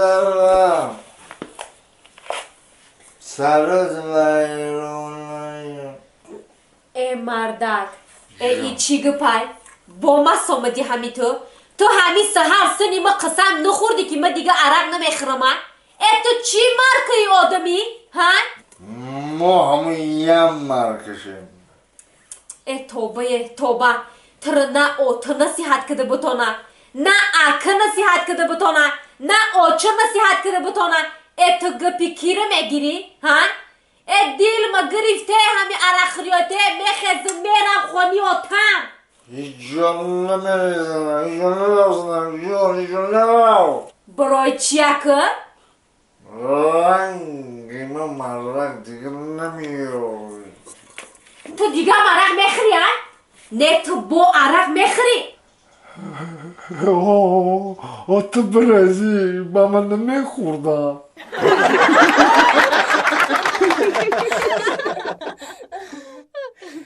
Модарам. Сарат вайрон. Э, мардак, э, и чӣ гапай? Бо ма сомади ҳами ту? Ту ҳами саҳар сини ма қасам нахӯрдӣ, ки ма дига арақ намехӯрама? Э, ту чӣ маркаи одамӣ, ҳа? Мо ҳамун ям маркашем. Э, тобае, тоба! Тура на ота насиҳат када бутона, на ака насиҳат када бутона, на оча насиҳат када бутона. Э, ту гапи кира мегирӣ, ҳа? Э, дилма гирифте ҳами арақхӯриёте, мехезум, мерам хони отам. Ҳеҷ ҷо намерезана, ҳеҷ ҷо наравзана, ҳеҷ ҷо, ҳеҷ ҷо нарав. Барои чи, ака? Ранги ма марақ дига намеёй. Ту дигам арақ мехӯрӣ, а? Не, ту бо арақ мехӯрӣ? О, ту бирезӣ, ба ман намехӯрдам.